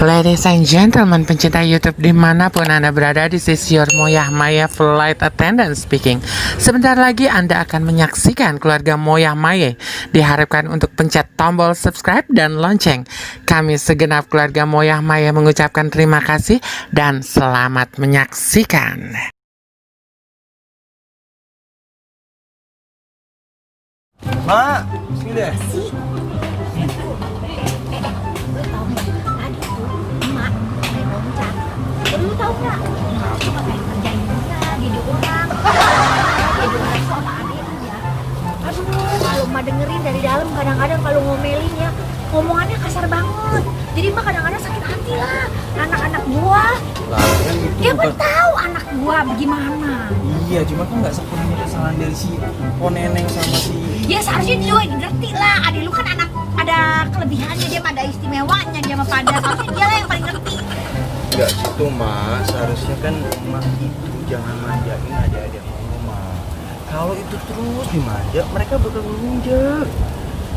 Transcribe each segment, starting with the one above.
Ladies and gentlemen, pencinta YouTube dimanapun Anda berada, this is your Moyah Maya Flight Attendant speaking. Sebentar lagi Anda akan menyaksikan keluarga Moyah Maya. Diharapkan untuk pencet tombol subscribe dan lonceng. Kami segenap keluarga Moyah Maya mengucapkan terima kasih dan selamat menyaksikan. Mak, sini deh. Lu tahu nggak? Cuma pengen kerjain dia, jadi orang sama adiknya. Aduh, kalau emak dengerin dari dalam kadang-kadang kalau ngomelin ya, ngomongannya kasar banget. Jadi emak kadang-kadang sakit hati lah. Anak-anak gua, Lah, kan itu dia bukan. pun tahu anak gua bagaimana. Iya, cuma kan nggak sepenuhnya kesalahan dari si Poneneng sama si. Ya seharusnya dia juga ngerti lah. Adik lu kan anak ada kelebihannya, dia mah ada istimewanya, dia mah pada harusnya dia lah yang paling ngerti. Nggak gitu, Mak. Seharusnya kan Mak itu jangan manjain adik-adik Mak. Kalau itu terus dimanja, mereka bakal ngelunjak.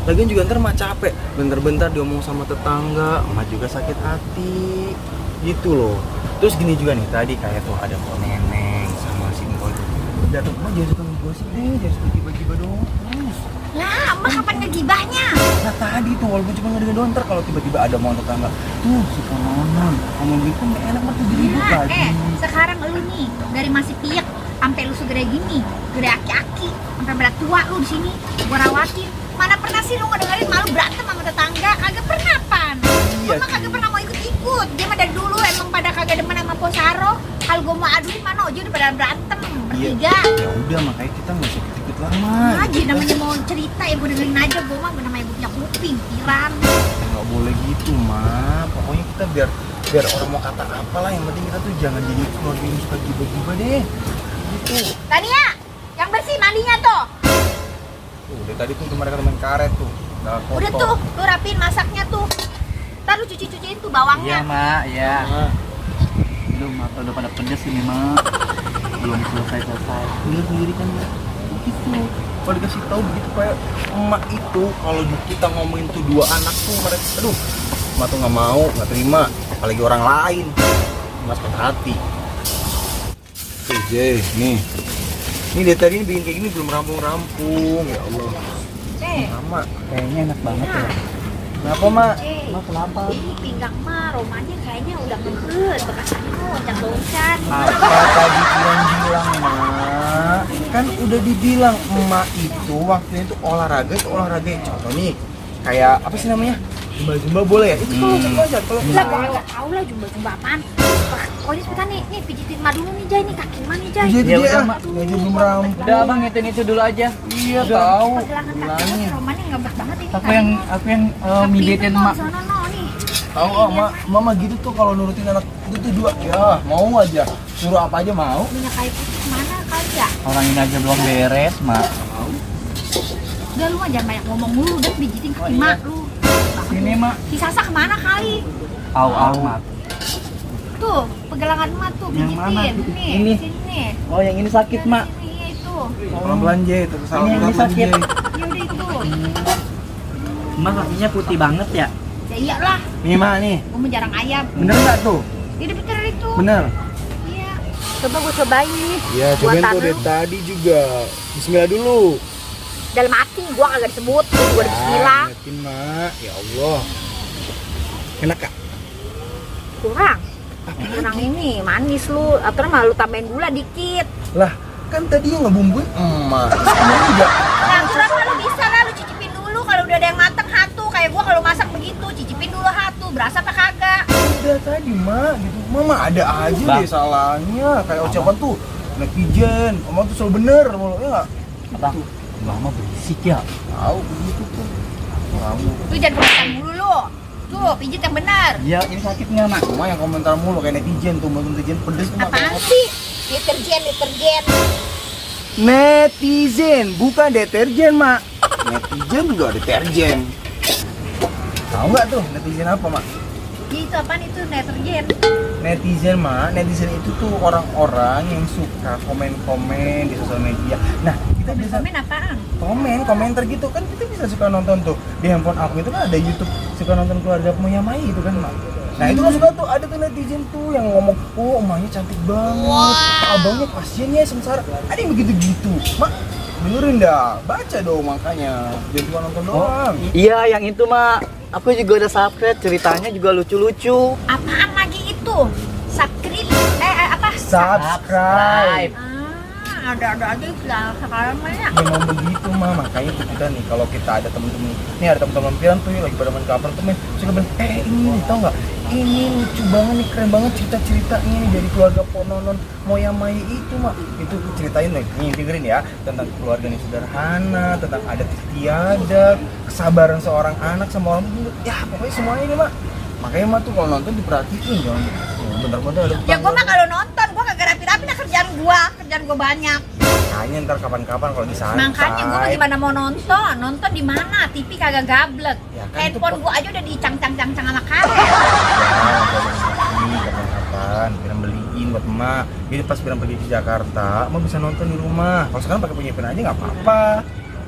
Lagian juga ntar Mak capek. Bentar-bentar diomong sama tetangga, Mak juga sakit hati. Gitu loh. Terus gini juga nih, tadi kayak tuh ada Poneneng sama si Ngkol. Datang Mak jangan suka ngegosip deh, jangan suka tiba-tiba doang. Terus. Lah, emak kapan ngegibahnya? Nah tadi tuh walaupun cuma ngedengar doang, ntar kalau tiba-tiba ada mau tetangga tuh suka nonon ngomong gitu nggak enak mah tuh ribut Nah, lagi. sekarang lu nih dari masih piek sampai lu segede gini, gede aki-aki, sampai berat tua lu di sini, gua rawatin. Mana pernah sih lu ngedengerin malu berantem sama tetangga? Kagak pernah, Pan. Iya, Mama kagak pernah mau ikut-ikut. Dia mah dari dulu emang pada kagak demen sama Posaro. Kalau gua mau aduin mana aja udah pada berantem bertiga. Ya udah makanya kita nggak usah ikut lama. Aja namanya mau cerita ya gua dengerin aja, gua mah namanya gua punya kuping, pikiran. Nggak boleh gitu mah. Pokoknya kita biar orang mau kata apa lah, yang penting kita tuh jangan jadi keluarga yang suka giba-giba deh. Gitu. Tadi ya, yang bersih mandinya tuh. Tuh dari tadi tuh mereka main karet tuh. Udah tuh, lu rapiin masaknya tuh. Ntar lu cuci-cuciin tuh bawangnya. Mak, ya. Nah, Aduh, mata udah pada pedes ini, Mak. Belum selesai. dia sendiri kan begitu. Kalau dikasih tahu begitu kayak emak itu, kalau kita ngomongin tuh dua anak tuh mereka, aduh, emak tuh nggak mau, nggak terima, apalagi orang lain, emak sakit hati. Tuh Jay, nih dari tadi bikin kayak gini belum rampung, ya Allah. Sama, Kayaknya enak banget ya. kenapa mak? Mak, kenapa? Ini pinggang mah romanya kayaknya udah ngebet, bekas loncat-loncat. Apa tadi bilang mak? Kan udah dibilang emak itu waktunya itu olahraga contoh nih kayak apa sih namanya, zumba boleh ya, itu kalau wajar kalau Lah gua nggak tahu lah jumba-jumba apaan. Pokoknya sebentar nih pijitin mah dulu nih Jay, nih kaki mah nih Jay. iya Ya dia udah, Mak. aja belum rampung. Udah, Abang ngitung itu dulu aja. Iya tahu Pergelangan kaki bilangin. romanya ngebet banget ini. Aku yang mijitin Mak. Sono no nih. Tahu mama gitu tuh kalau nurutin anak itu tuh dua ya mau aja suruh apa aja mau. Minyak kayu putih kemana kali ya? Orang ini aja belum beres, Mak. Udah lu mah jangan banyak ngomong mulu, udah pijitin kaki iya. mak lu. Sini, Mak. Si Sasa kemana kali? Au, Mak. Tuh, pegelangan emak tuh Yang pijitin. mana? Nih, Ini. sini. Oh, yang ini sakit, Mak. Ini itu. Pelan-pelan Jay, terus Ini yang sakit. Ya udah itu. Mak, kakinya putih banget ya. Ya iyalah, Nih mak nih, gua mau jarang ayam. bener nggak tuh? Ini bener itu. Bener. Iya. Coba gua cobain nih. Ya Buatan cobain tuh lu. dari tadi juga. Bismillah dulu. Dalam hati gua kagak disebut, gua udah bismillah. Yakin mak, ya Allah. Enak kak? Kurang. Kurang ini manis lu. Atau malah lu tambahin gula dikit. Lah kan tadi yang ngebumbuin emak. Terus kamu juga. Nah, kurang lu bisa lah lu cicipin dulu kalau udah ada yang mateng hatu. Kayak gua kalau masak begitu, cicipin dulu hatu. Berasa apa kagak? Udah tadi mak, gitu. Mama ada aja Bang. deh salahnya. Kayak ucapan tuh netizen, Mama tuh selalu bener, mulu ya nggak? Abang, Mama berisik ya. Tahu begitu tuh. Kamu. Lu jangan komentar mulu lu. Tuh, pijit yang benar. Iya, ini sakit nggak, Mak? Mama yang komentar mulu kayak netizen tuh, netizen pedes tuh mak. Apaan sih? Deterjen. Netizen, bukan deterjen mak. Netizen juga deterjen. Tahu nggak tuh netizen apa mak? Ya itu apaan itu deterjen? Netizen mak, netizen itu tuh orang-orang yang suka komen-komen di sosial media. Nah kita bisa Komen apaan? komentar gitu kan, kita bisa suka nonton tuh di handphone aku itu kan ada YouTube, suka nonton keluarga Moyah Maya itu kan mak. Nah itu kan suka tuh ada tuh netizen tuh yang ngomong, oh emaknya cantik banget, abangnya kasian ya sengsara. Ada yang begitu-gitu. Mak, dengerin dah, baca dong makanya. Jangan cuma nonton doang. Iya, yang itu mah aku juga udah subscribe, ceritanya juga lucu-lucu. Apaan lagi itu? Subscribe? Apa? Subscribe. Ada aja sekarang mah ya. Memang begitu mah, makanya tuh kita nih kalau kita ada temen-temen, nih ada temen-temen lampiran tuh lagi pada main ke apartemen, suka bilang, ini tau nggak? Ini lucu banget nih, keren banget cerita-ceritanya nih dari keluarga Pononon Moya Mai itu mah. Itu ceritain nih dengerin ya, tentang keluarga yang sederhana, tentang adat istiadat, kesabaran seorang anak sama orang tua. Ya pokoknya semuanya ini mah. Makanya mah tuh kalau nonton diperhatiin jangan bentar-bentar ada Ya gua mah kalau nonton gua kagak rapi-rapi dah kerjaan gua banyak. makanya ntar kapan-kapan kalau di sana Makanya gua mah gimana mau nonton di mana? TV kagak gablek. Ya kan Handphone itu- gua aja udah dicang-cang-cang sama karet. kapan-kapan Biram beliin buat emak. Jadi pas Biram pergi ke Jakarta emak bisa nonton di rumah. Kalau sekarang pakai punya pen aja nggak apa-apa.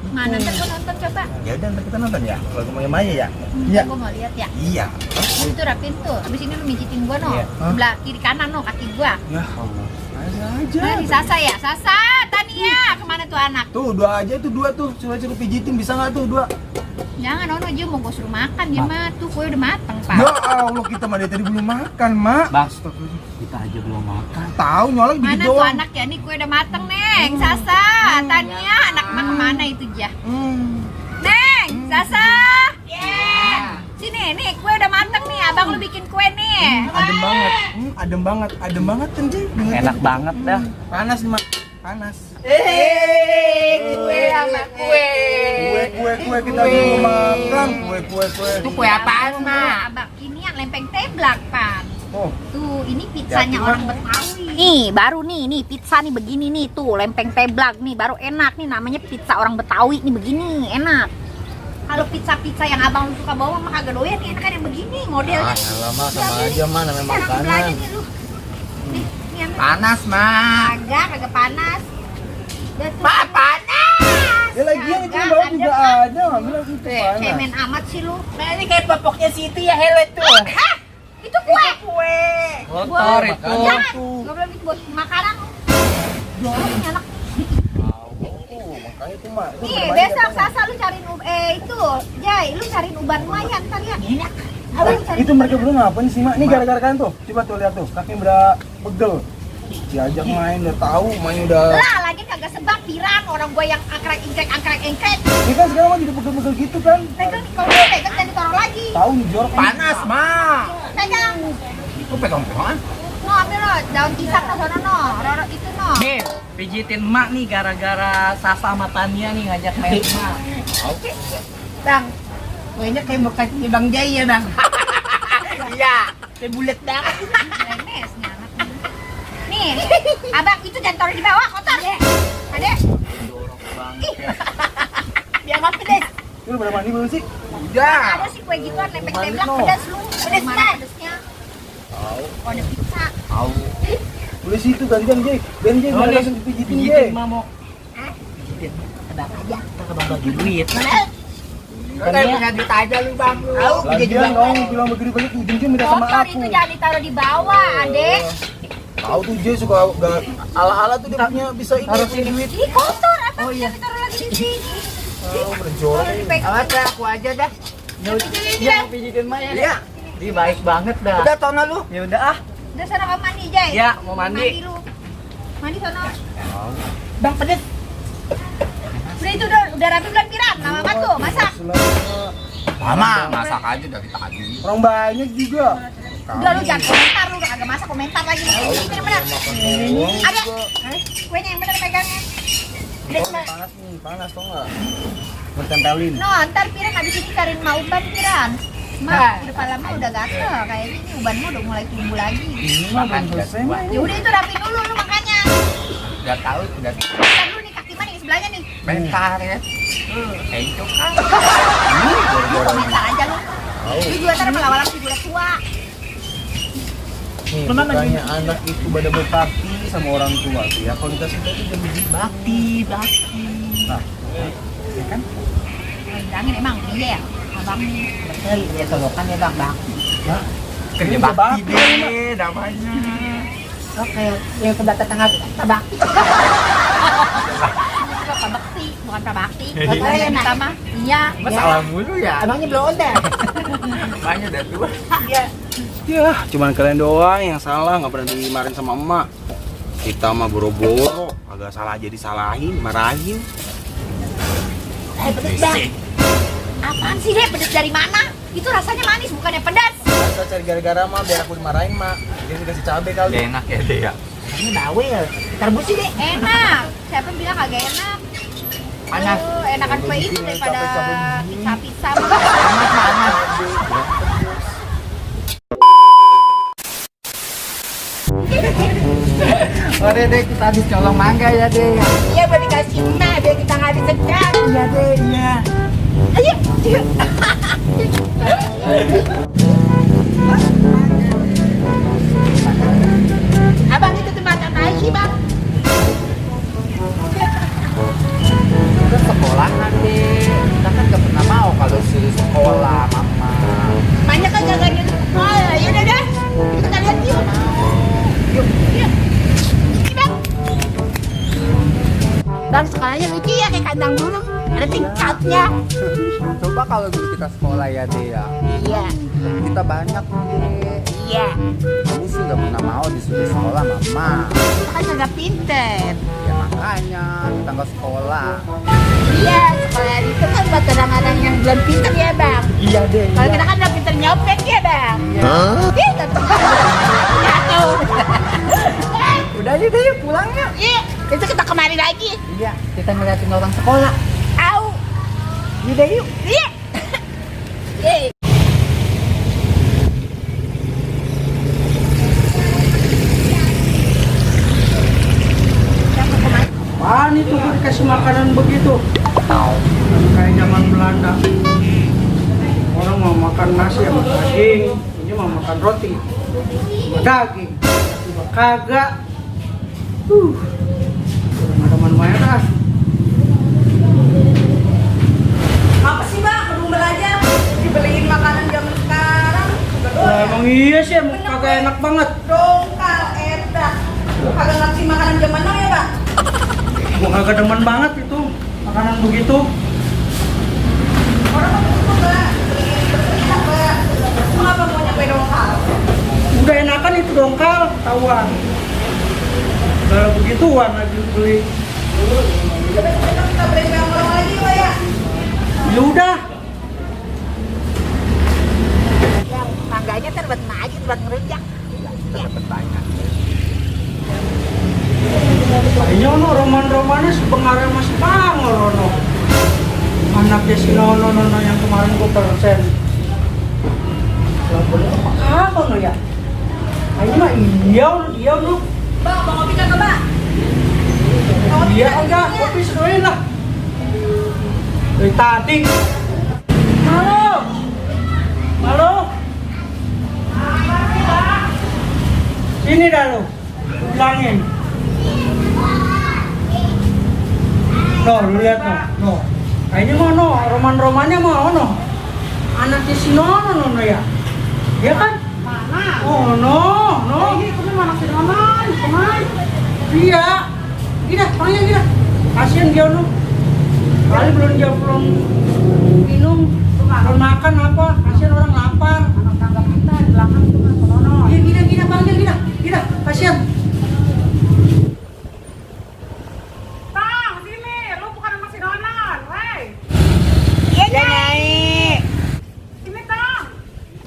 Mana ntar gua nonton coba. Ya udah ntar kita nonton ya kalau Moya Mai ya. Iya. Gua mau lihat ya. Iya. Itu rapin tuh. Abis ini lu mijitin gua no. Iya. Hah? Sebelah kiri kanan no kaki gua. Ya Allah. Aja Nah, aja. di Sasa ya? Sasa, Tania, kemana tuh anak? Tuh dua aja tuh dua tuh. Suruh pijitin bisa nggak tuh dua? Jangan, Nono aja mau gue suruh makan dia mah tuh kue udah mateng pak. Ya Allah kita mah dari tadi belum makan mak. Bang, kita aja belum makan. Tahu nyolong dikit Mana tuh doang. anak ya nih kue udah mateng neng, Sasa, Tania, anak mah kemana itu jah? Neng, Sasa, sini nih kue udah mateng nih, abang lu bikin kue nih. Adem banget. Adem banget kan Ji. Enak banget dah. Panas nih mak. Panas. Kue sama kue. Kue kita belum makan. Kue. Itu kue apaan mah? Abang ini yang lempeng teblak pan. Oh, Tuh, ini pizzanya Ya, orang Betawi. Nih, baru nih pizza nih begini nih tuh, lempeng teblak nih, baru enak nih namanya pizza orang Betawi nih begini, enak. Kalau pizza yang abang lu suka bawa mah kagak doyan nih, enak kan yang begini modelnya. lama sama aja mah namanya Sekarang makanan. belanja nih lu. Nih, nih anak. Panas mak. Kagak panas. Panas. Ya lagian itu yang Kagak, bawah juga Pak. ada. Nggak bilang itu panas. Cemen amat sih lu. Nah, ini kayak popoknya Siti ya, helet tuh. Hah? Itu kue. Kotor itu. Jangan. Gak boleh bikin buat makanan lu. Jorok nih anak. Makanya itu mah. Itu Nih, berbahaya, besok Pak. Sasa lu cariin itu, Jai, lu cariin uban lumayan ntar ya. Enak. Abang cari. Itu mereka berdua ngapain sih mak? Ini gara-gara kan tuh. Coba tuh lihat tuh. Kakinya udah pegel. Diajak main udah tahu main udah. Lah, lagi kagak sebab pirang orang gua yang angkrek engkrek. Ini kan sekarang mah jadi pegel-pegel gitu kan. Pegang nih, kalau dia pegang jangan ditaruh lagi. Tahu nih jorok. Panas, mak. Pegang. Itu pegang-pegangan. No, ambil no, daun pisang no, sono no, roro itu no. Nih, pijitin mak nih gara-gara Sasa sama Tania nih ngajak main mak. Bang, Kuenya kayak bekas di Bang Jai ya, Bang. Iya, kayak bulat banget. remesnya anak. Nih, abang itu jangan taruh di bawah, kotor. Ada. Ih. Biar nggak pedes. Lu udah mandi belum sih? Udah. Ada sih kue gituan lempeng Mandi, teblak no. pedas lu. Pedes mana pedesnya? Oh, ada pizza. Tahu. Udah situ gantian Jay. Ben Jay Oh, biar nih, langsung dipijitin Jay. pijitin mak mau. Hah? Pijitin. Abang aja, kita bagi duit. Kan Kayak punya duit aja lu, Bang. Tahu, lagian dong bilang begitu banyak ujung-ujung minta sama Kotor aku. itu jangan ditaruh di bawah, adek. Tahu tuh Jay suka gak ala-ala tuh dia punya bisa ini Taruh punya sini. duit. Ih, kotor apa Oh, iya. ditaruh lagi di sini? Tahu berjorok Kalau ini. dipegang. Awas dah, aku aja dah. Iya. Pijitin mak ya. Iya. Dia baik banget dah. Udah tau lu. Ya udah ah. Udah sana kamu mandi, Jay. Iya, mau mandi. Mandi lu. Mandi sono. Bang pedes. Udah itu udah rapi belum Piran? Mama tuh masak. Mama, masak aja dari tadi. Orang banyak juga. Udah lu jangan komentar lu, agak masak komentar lagi. Ini yang bener. Ada. Kuenya yang bener pegangnya. Udah sana. Panas nih, panas tau nggak? Bertempelin. No, ntar Piran abis ini cariin mau uban Piran. Udah lama udah gatel, kayaknya ini ubanmu udah mulai tumbuh lagi. Ini mah belum selesai mah. Ya udah itu rapi dulu lu makanya. Udah tahu, udah Ntar dulu nih kaki mana nih sebelahnya nih. bentar ya. Encok kan. Lu komentar aja lu. Lu juga ntar melawak figura tua. Nih, makanya anak itu pada berbakti sama orang tua tuh ya. Kalau dikasih tahu tuh jangan Bakti. Nah, ya kan? Bilangin emang iya ya, abang nih. Ya solokan ya Bang. Nah, Kerja bakti deh namanya. Oke, yang sebelah tetangga kita bakti. Bakti, bukan Prabakti. Iya. Kalau yang minta mah, iya. Masalah mulu ya. Emangnya belum ada? Makanya udah tua. Iya. Ya, cuman kalian doang yang salah, nggak pernah dimarahin sama emak. Kita mah boro-boro, agak salah aja disalahin, marahin. Pedes bang. Apaan sih deh, pedes dari mana? Itu rasanya manis, bukannya pedas. Kita cari gara-gara mah biar aku dimarahin mak. Dia dikasih cabai kali. Enak ya deh ya. Ini bawel. Terbus sih deh. Enak. Siapa yang bilang kagak enak? Panas. Enakan kue itu daripada pizza-pizza. Panas. Oke deh, kita habis colong mangga ya deh. Iya, boleh dikasih emak biar kita nggak disekat. Iya deh, iya. Ayo, yuk. Abang itu tempat apa sih bang? Udah sekolahan deh, kita kan gak pernah mau kalau suruh sekolah mama. Banyak kan jaga di sekolah. Yaudah dah. Kita lihat yuk. Yuk. Ini bang. Dan sekolahnya lucu ya kayak kandang burung. Ada tingkatnya. Coba kalau dulu kita sekolah ya deh ya, Iya, kita banyak deh. iya. Kamu sih gak pernah mau disuruh sekolah mama. Kita kan agak pinter. Ya makanya kita gak sekolah. Iya, sekolah itu kan buat orang-orang yang belum pinter ya bang. Iya deh. Kalau kita kan udah pinter nyopet ya bang. Iya, tapi jatuh. Udah aja deh pulang ya. Iya, itu kita kemari lagi. Iya, kita ngeliatin orang sekolah. Au. Yaudah yuk. Iya. Yeay. Apaan itu gue dikasih makanan begitu? Kayak zaman Belanda. Orang mau makan nasi sama daging, ini mau makan roti sama daging. Tiba kagak. Teman-teman merah. Apa sih bang? Belum belajar dibeliin makanan zaman sekarang. Lah emang iya sih, emang kagak enak banget. Dongkal, edak. Kagak ngasih makanan zaman now ya bang? Gua kagak demen banget itu makanan begitu. Orang mau begitu bang. Beliin bersedia bang. Kenapa mau nyampe dongkal? Udah enakan itu dongkal, tahuan. Kalau begituan lagi beli. Besok kita beliin yang orang lagi pak ya. Ya udah. Yang mangganya terbuat maju, terbuat ngerujak. Kayaknya ono roman-romannya sebenarnya masih bangor ono. Anaknya si Nono yang kemarin gue persen. Lah boleh apa no ya? Kayaknya mah iya lu. Bang, mau ngopi kagak bang? Iya enggak, kopi sedoin lah. Dari tadi. Halo. Sini dah lu. Bilangin. No, lu lihat no. Kayaknya mah no, roman-romannya mah no. Anaknya si Nono ya. Iya kan? Mana? Oh no. Ini kamu mana sih Nono? Kemana? Iya. Gila, panggil gila. Kasian dia lu. Kali belum minum, belum makan apa? Kasian orang lapar. Anak tangga kita di belakang itu kan Nono. Iya, gila, panggil gila. Kasian. Bang, sini. Lu bukan sama si Nono. Hei. Iya nyai. Sini bang.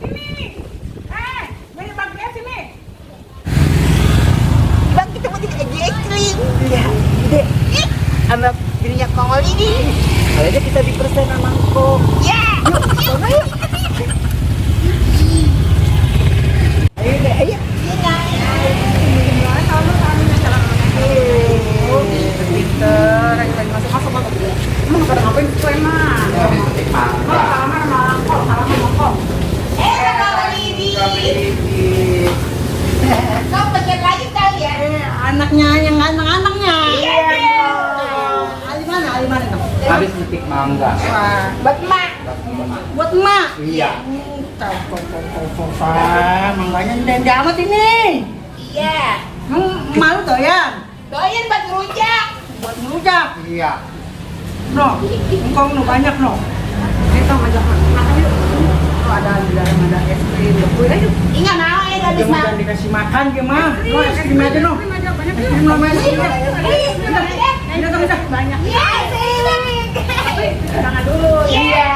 Sini. Banyak bagian sini. Bang kita mau jadi haji ekstrim. Iya. Ide. Ih, sama dirinya kongol ini. Kayaknya kita dipersen sama kok. Ya. Yuk, sana yuk. Ayo deh, ayo. Iya nyai. Pinter, yang lagi masuk banget. Emang pada ngapain di preman? Salaman sama angkol, salam sama angkol. Kongol ini. Kau bagian lagi kali ya? Anaknya yang anak-anaknya. Iya. Ali mana? Habis nyetik mangga. Buat emak. Buat emak. Iya. Mangganya ndende amat ini. Iya. Malu doyan. Doyan buat ngerujak. Buat ngerujak. Iya. No, engkau no banyak no. Kita ngajak makan yuk. Oh, ada di dalam ada es krim, kue ayo. Enggak mau ya habis Jangan makan. dikasih makan dia mah. No, es krim aja no. Es krim lo main. Banyak. Iya, sih. Jangan dulu. Iya.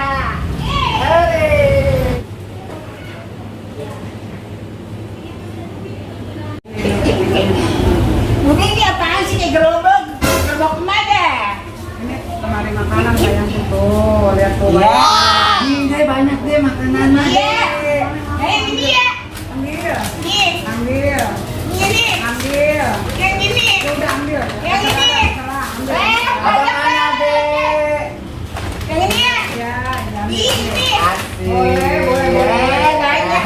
Mungkin ini apaan sih kayak gerobak? Gerobak kemana? Ini lemari makanan sayang tuh, lihat tuh. Iya. Ini banyak deh makanan mah. Iya. Ini dia. Ambil, Nih. ambil, Ini. ambil. Yang ini. Udah ambil. Yang ini. Salah, ambil. Banyak banget. Yang ini ya. Ya, ya. Ini. Boleh, boleh, boleh. Banyak.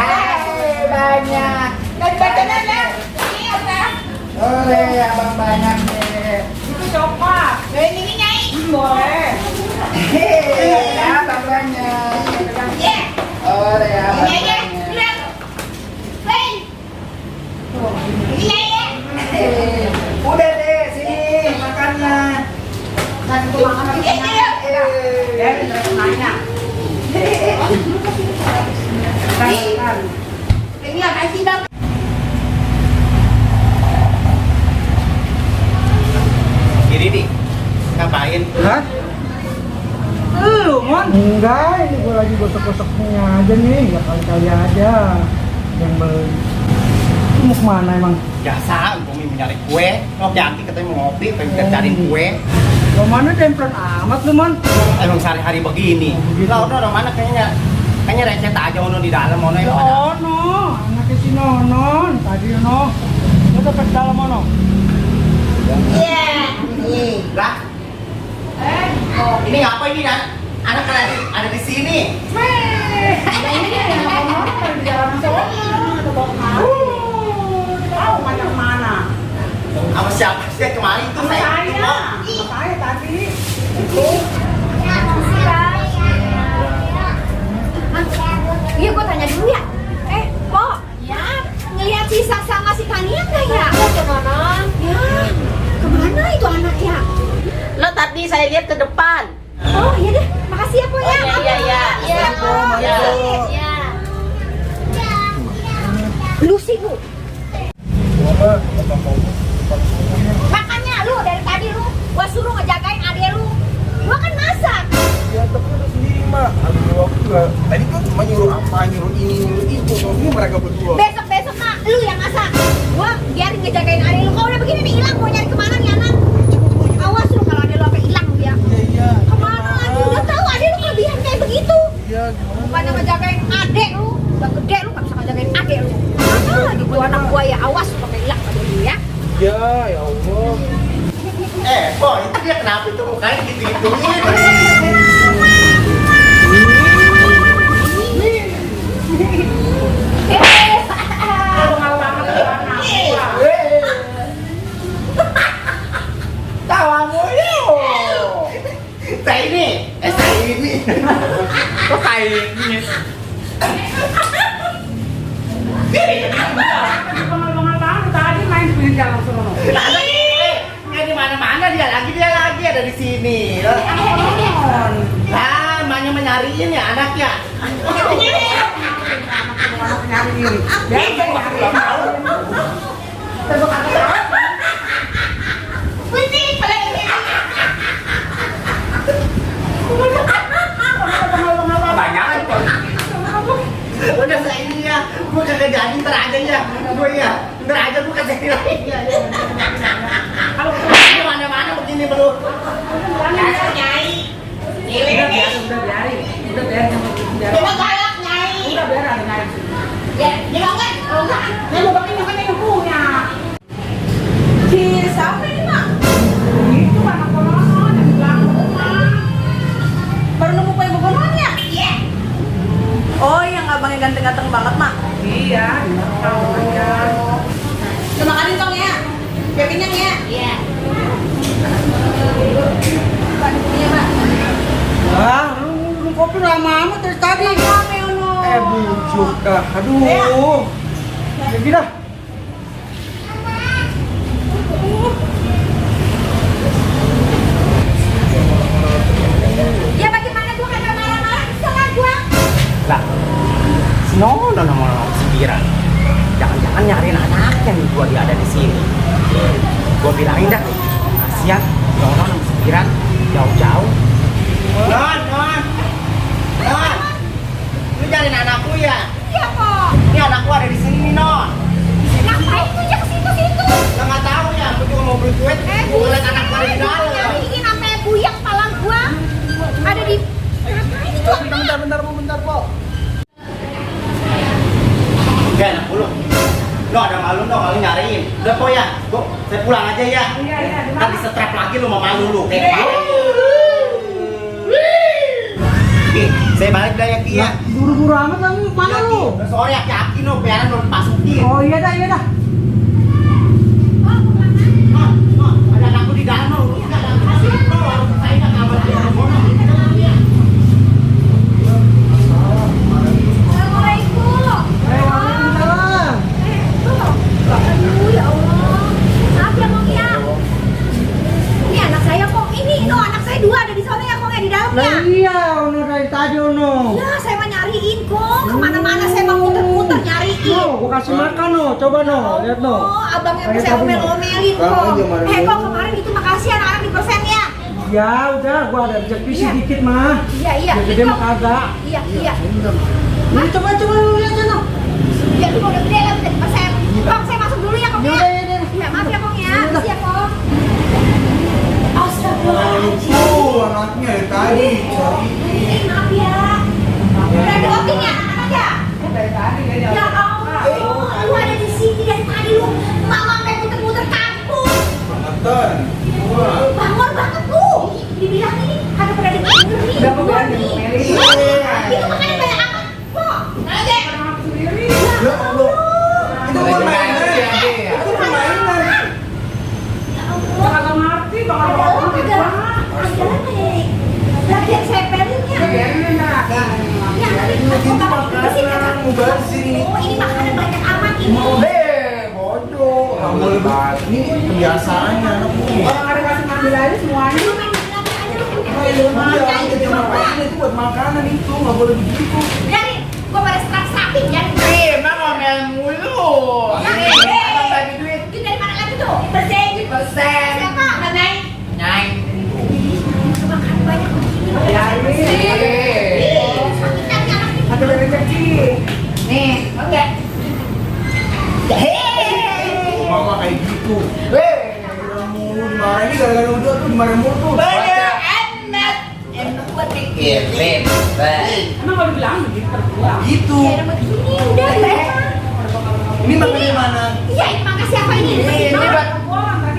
Banyak. Dan bacaan ada. Ini apa? Boleh, abang banyak deh. Itu coklat. Yang ini nyai. Boleh. Hehehe, abang banyak. Iya. Boleh, abang Ini aja. banyak. Bilang. Hei. Ini aja. Hehehe. Udah deh, sini makannya. Dan itu makanan Ini aja. ya, kita nanya. Kan. Ini apa sih bang? Jadi nih, ngapain? Hah? Lu, Mon? Enggak, ini gue lagi gosok-gosoknya aja nih. Ya kali-kali aja yang beli. Lu mau kemana emang? Biasa, gue mau nyari kue. Oh, Yanti katanya mau ngopi, pengen cariin kue. Lo mana dempet amat lu, Mon? Emang sehari-hari begini. Begitu. Lah, udah mana kayaknya recet aja ono di dalam ono yang ada. Oh, no. Anaknya si Nonon. Tadi, no. Lu dapet dalam, Mono? Iya. Ini. Lah, ini ngapa ini, Dan? Anak ada di sini. Tahu banyak mana? Sama siapa sih kemarin tuh saya? Saya tadi. Iya, gue tanya dulu ya. Po, ya, ngelihat si Sak sama si Kania nggak ya? Kemana? Ya, kemana itu anaknya? Lo tadi saya lihat ke depan. Oh, iya deh, makasih ya Po ya. Oh, iya, iya. Iya, Po. Iya. Iya. Lu sih lu. Makanya lu dari tadi lu, gua suruh ngejagain adek lu. Gua kan masak. Ya tapi udah sendiri mah, ada dua juga. Tadi kan cuma nyuruh apa, nyuruh ini, nyuruh itu, ini mereka berdua. Besok-besok mah lu yang masak. Gua biarin ngejagain adek lu. Kalau udah begini nih hilang, mau nyari kemana nih anak? Awas lu kalau adek lu sampai hilang dia. Iya. Kemana lagi? Udah tahu adek lu kelebihan kayak begitu. Iya, gimana? Bukannya ngejagain adek lu, udah gede lu nggak bisa ngejagain adek lu. Mana lagi tuh anak gua ya, awas lu sampai hilang adek lu ya. Ya, ya Allah. Boy, itu dia kenapa itu mukanya gitu-gituin? Tawa mulu. Saya ini. Kok saya ini? Tadi main pinjam langsung. Nggak di mana-mana dia lagi ada di sini. Lah, banyak menyariin ya anaknya. Nyari diri. Pusing pada ini. Kebanyakan kok. Udah saya ini ya, gue kagak jadi ntar aja ya, gue ya, ntar aja gue kagak jadi. Kalau di mana-mana begini belum. Dasar nyai. Ini. Udah biarin. Udah biarin. Coba galak nyai. Udah biarin ada nyari. Ya, jangan. Kalau enggak, Ini mau pakai nyampe yang punya. Si siapa ini, Mak? Itu anak konon yang bilang rumah. Baru nemu kue begonon ya? iya. Oh, yang abangnya ganteng-ganteng banget, Mak. Iya, tahu aja. Udah makanin tong ya? Biar kenyang ya? Iya. Iya, Mak. Wah, lu minum kopi lama amat dari tadi. Rame, Ono. bujuk dah. Aduh. Jadi dah. Ya bagaimana gua kagak marah-marah, kesel gua. Lah, si Nono sama si Bira. Jangan-jangan nyariin anaknya nih gua dia ada di sini. Gua bilangin dah, kasihan Nono sama si Bira jauh-jauh. Non. Lu nyariin anakku ya? Iya kok. Ini anakku ada di sini nih, Non. Ngapain tuh aja ke situ-situ? Lah nggak tahu ya, aku cuma mau beli kue. Gua ngeliat anakku ada di dalam. Nyariin sampai buyang kepala gua. Ada di ngapain itu? Bentar, Po. Gak enak lu. Lo ada malu dong kalau nyariin. Udah Po ya, saya pulang aja ya. Iya. Ntar disetrap lagi lu sama malu lu. Kayak Oke, saya balik dah ya Ki ya. Buru-buru amat kamu, mana lu? Sorry ya Ki no, biaran belum masukin. Oh iya dah. Non, ada anakku di dalam lo. Lu enggak ada kasih. Saya enggak kabar dia. Assalamualaikum. Waalaikumsalam. Aduh ya Allah. Maaf ya Kong ya. Ini anak saya Kong. Ini anak saya dua ada di sana ya Kong ya di dalamnya. Lah iya, Ono dari tadi Ono. Ya saya mah nyariin Kong. Kemana-mana saya mau muter-muter nyariin. No, gua kasih makan no, coba no, lihat no. Oh, abangnya Kayak saya tadi, no. omel-omelin Kong. Kong kemarin itu makasih anak-anak di persen ya. Ya udah, gua ada rezeki sedikit mah. Iya. Yang gede mah kagak. Iya. Ini coba lu lihat no. Ya lu udah gede lah udah di persen. Kong saya masuk dulu ya Kong ya. Ya. Iya maaf ya Kong ya. Makasih ya Kong. Astagfirullahaladzim. Anaknya dari tadi. Maaf ya. Udah diotin ya anak-anak ya? Ya Allah, lu ada di sini dari tadi lu. Mama sampai muter-muter kampung. Bangetan. Bangor banget lu. Dibilang ini kagak pernah dengerin. Udah pernah dengerin. Itu makanya banyak amat. Kok? Aja. Ya Allah. Itu Lagi main permainan. sih, Ade, ya? Itu permainan. Ya Allah. Kagak ngerti, Ada bakal lu ngomong kagak. Andalan kayak latihan sepelinnya. Ya, Itu makanan mubazir. Oh, ini makanan banyak amat ini. Bodoh. Nggak boleh begitu. Ini kebiasaannya anakku. Orang ada kasih ngambil aja semuanya. Lu main bilangin aja lu punya Iya, itu makanan itu buat makanan itu nggak boleh begitu. Biarin, gua pada serak-serakin biarin. Emang ngomel mulu. Abang bagi duit. Itu dari mana lagi tuh? Persen. Siapa? Nanai. Nyai. Makan banyak begini. Sakit hati anak ini. Ada rezeki. Nih, Oke. Mama kayak gitu. Udah mulu dimarahin gara-gara udah tuh dimarahin mulu tuh. Enak buat kirim. Emang kalau bilang begitu terpulang. Gitu. Ya, begini udah ya. Ini makannya mana? Iya, ini makan siapa ini? Ini buat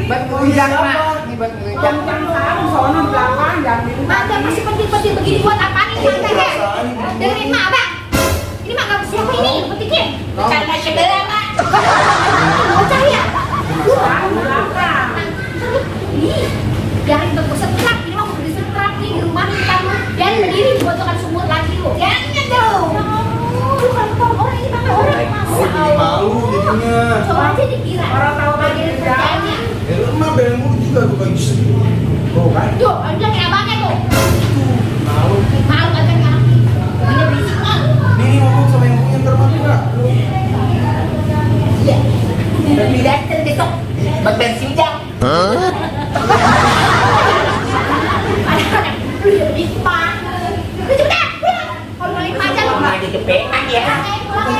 Tadi ngundang Mak. Ini buat ngundang. jam sekarang sono di belakang jangan di rumah. Mangga masih penting-penting begini buat apaan ini mangga? Dengerin mak abang. Ini mangga siapa ini? Petikin. Karena sebelah mak. Percaya? Sekarang di belakang. Ih, jangan bersetrap. Ini mah udah disetrap nih di rumah nih kamu. Jangan berdiri dibotokan sumur lagi lu. Jangan dong. Lu kalau tahu orang ini mangga orang masa. Jadi malu jadinya. Coba aja dikira. Orang tahu bagian tadi kerjanya. Ya lu mah belain mulu juga tuh kayak gitu. Tuh kan? Tuh, aja kayak abangnya tuh. Malu. Malu kan anak ini. Ini berisik kan? Nih ngomong sama yang punya ntar mati nggak? Iya. Beli dateng besok. Buat bensin jam. Anak-anak lu ya di depan. Lu cepetan, pulang. Kalau main aja lu. Lagi kepean ya. Ayo pulang.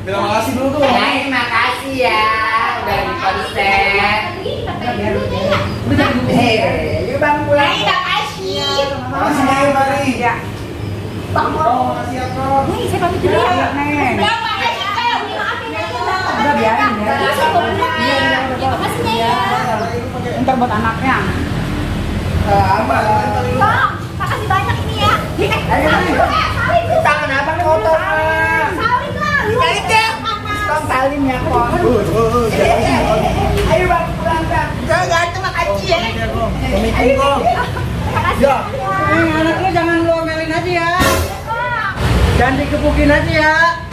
Bilang makasih dulu tuh. Nyai, makasih ya. Udah di konser. Yuk bang pulang. Ayo makasih. Makasih Nyai mari. Ya. Bang, Makasih ya kok. nih saya pamit dulu ya. Nen. Bang, makasih kau. Maafin aja bang. Udah biarin ya. Iya, saya mau pulang ya. Ya, makasih ya. Ntar buat anaknya. Aman. Bang, makasih banyak ini ya. Salim tuh. Tangan abang kotor. Salim lah. Salim deh. Tom salim ya kok. Ayo bang pulang bang. Jangan tuh makasih ya. Assalamualaikum kok. Makasih. Ya. Anak lu jangan lu omelin aja ya. Bang. Jangan dikebukin aja ya.